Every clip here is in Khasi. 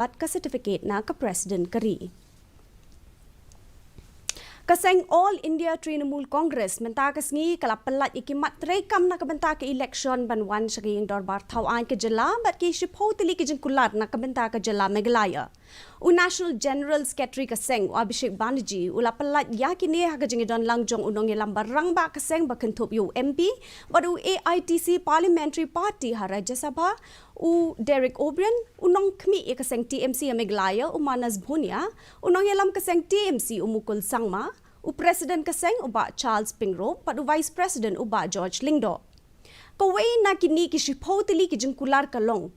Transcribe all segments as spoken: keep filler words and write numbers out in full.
bad ka certificate na ka President ka ri. Ka seng All India Trinamool Congress mynta ka sngi ka la pyllait ïa ki mat treikam na ka bynta ka election ban wan sha ka ïing dorbar thaw aiñ ka jylla bad ki shiphew tylli ki jingkular na ka bynta ka jylla Meghalaya. U National General Secretary ka seng, u Abhishek Banerjee, u la pyllait ïa kine ha ka jingïadon lang jong u nongïalam ba rangbah ka seng ba kynthup ïa u M P bad u A I T C Parliamentary Party ha Rajya Sabha, u Derek O'Brien, u nongkhmih ïa ka seng T M C ha Meghalaya, u Manas Bhunia, u nongïalam ka seng T M C, u Mukul Sangma, u President ka seng, u Bah Charles Pyngrope, bad u Vice President, u Bah George Lyngdoh. Kawei na kine ki shiphew tylli ki jingkular ka long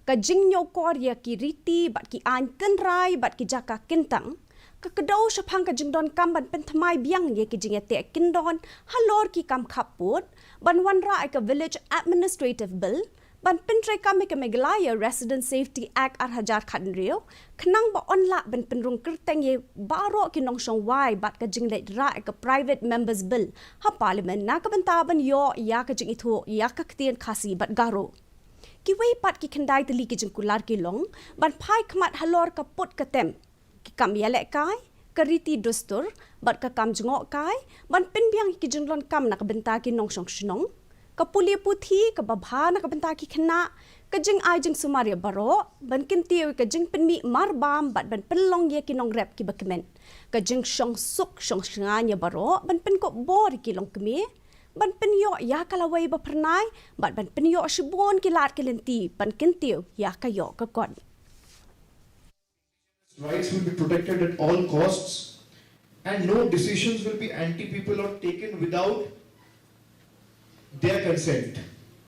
ka jingñiewkor ïa ki riti bad ki aiñ tynrai bad ki jaka kyntang, ka kdew shaphang ka jingdonkam ban pynthymmai biang ïa ki jingïateh kyndon halor ki kam khappud, ban wanrah ïa ka Village Administrative Bill, ban pyntreikam ïa ka Meghalaya Resident Safety Act ar hajar khathynriew, khnang ba yn lah ban pynrung kyrteng ïa baroh ki nongshong wai bad ka jingleit rah ïa ka Private Members Bill ha Parliament na ka bynta ban ïoh ïa ka jingithuh ïa ka ktien Khasi bad Garo. Kiwei pat ki khyndai tylli ki jingkular ki long ban phai khmat halor ka put ka tem, ki kam ïalehkai, ka riti dustur bad ka kam jngohkai, ban pynbiang ïa ki jingdonkam na ka bynta ki nongshong shnong, ka pule puthi kaba bha na ka bynta ki khynnah, ka jingai jingsumar ïa baroh, ban kyntiew ïa ka jingpynmih marbam bad ban pynlong ïa ki nongrep kiba kmen, ka jingshong suk shong shngaiñ ïa baroh, ban pynkup bor ïa ki longkmie, ban pynïoh ïa ka lawei ba phyrnai bad ban pynïoh shibun ki lad ki lynti ban kyntiew ïa ka ïoh ka kot. Rights will be protected at all costs, and no decisions will be anti-people or taken without their consent.